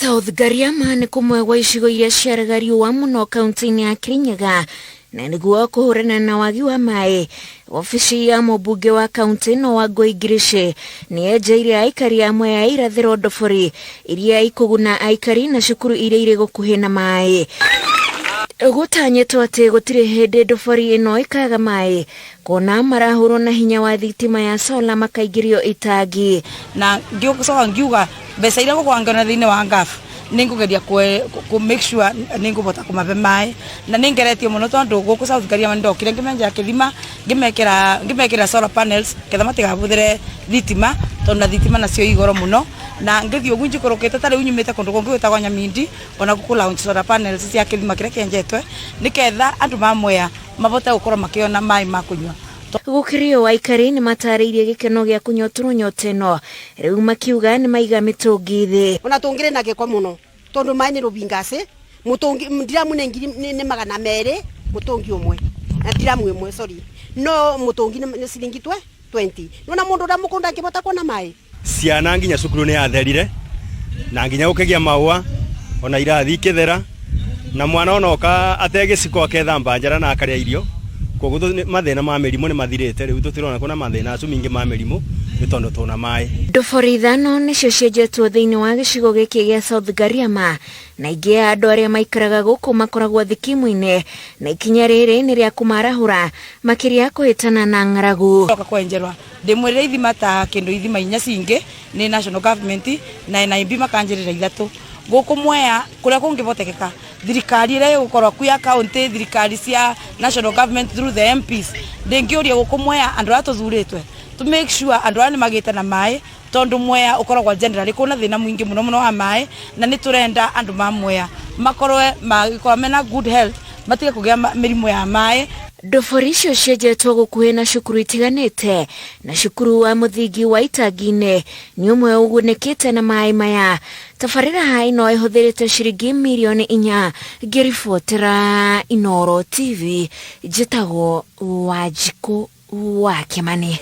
South Gariama nĩ kũmwe gwa icigo iria ciaraga riũa mũno kaunti-inĩ ya Kirinyaga, na nĩguo kũhũrana na wagi wa maĩ, obici ya mũmbunge wa kaunti ĩno Wangũi Ngirici nĩ yenjeire aikari a Mwea Irathĩro ndobori iria ikũguna aikari na cukuru iria irĩ gũkuhĩ na maĩ. Gũtanyĩtwo atĩ gũtirĩ hĩndĩ ndobori ĩno ĩkaga maĩ kuona marahũrwo na hinya wa thitima ya sola makaingĩrio itangi. Na ngĩcoka ngiuga mbeca iria ngũkorwo ngĩona thĩinĩ wa NGAAF nĩ ngũgeria kũ make sure nĩ ngũbota kũmabe maĩ, na nĩ ngeretie mũno tondũ gũkũ South Ngariama nĩ ndokire ngĩmenjera kĩthima, ngĩmekĩra ngĩmekĩra solar panels ketha matigabũthĩre thitima tondũ na thitima nacio i goro mũno. Na ngĩthiĩ ũguo njikũrũkĩte ta rĩu nyumĩte kũndũ kũngĩ gwĩtagwo Nyamindi ona kũ launch solar panels cia kĩthima kĩrĩa kĩenjetwe nĩketha andũ ma Mwea mabote gũkorwo makĩona maĩ ma kũnyua. Gũkĩrĩ ũũ, aikari nĩ matarĩirie gĩkeno gĩa kũnyotorwo nyota ĩno, rĩu makiuga nĩ maiga mĩtũngi thĩ. Ona tũngĩrĩ na gĩko mũno tondũ maĩ nĩ rũbingacĩ, mũtũngi ndiramu nĩ ngiri nĩ magana merĩ mũtũngi ũmwe, ndiramu ĩmwe sorry, no mũtũngi nĩ ciringi 20. Nĩwona mũndũ ũrĩa mũkũrũ ndangĩbota kuona maĩ? Ciana nginya cukuru nĩ yatherire na nginya gũkĩgĩa mahũa ona irathi ikĩthera na mwana ona oka ategĩciko akethamba njara na akarĩa irio. Koguo mathĩna ma mĩrimũ nĩ mathirĩte rĩu tũtirona kwĩna mathĩna acio maingĩ ma mĩrimũ nĩ tondũ twĩna maĩ. Ndobori ithano nĩcio cienjetwo thĩinĩ wa gĩcigo gĩkĩ gĩa South Gariama, na aingĩ a andũ arĩa maikaraga gũkũ makoragwo thikimu-inĩ, na ikinya rĩrĩ nĩ rĩa kũmarahũra makĩria kũhĩtana na ng'aragu. Oka kwenjerwa ndĩmwĩrĩre ithima ta kĩndũ ithima inya cingĩ nĩ national government na NIB makanjĩrĩra ithatũ gũkũ Mwea kũrĩa kũngĩbotekeka thirikari ĩrĩa ĩgũkorwo ku ya county, thirikari cia national government through the MPs, ndĩngĩũria gũkũ Mwea andũ arĩa tũthurĩtwe to make sure andũ aya nĩ magĩte na maĩ tondũ Mwea ũkoragwo generally kwĩna thĩna mũingĩ mũno mũno wa maĩ na nĩ tũrenda andũ ma Mwea makorwe magĩkorwo mena good health, matige kũgĩa mĩrimũ ya maĩ. Ndobori icio cienjetwo gũkuhĩ na cukuru itiganĩte, na cukuru wa mũthingi wa Itangi-inĩ nĩ ũmwe ũgunĩkĩte na maĩ maya. Tabarĩra ĩno ĩhũthĩrĩte ciringi mirioni inya. Ngĩribotera Inooro TV, njĩtagwo Wanjikũ wa Kĩmani.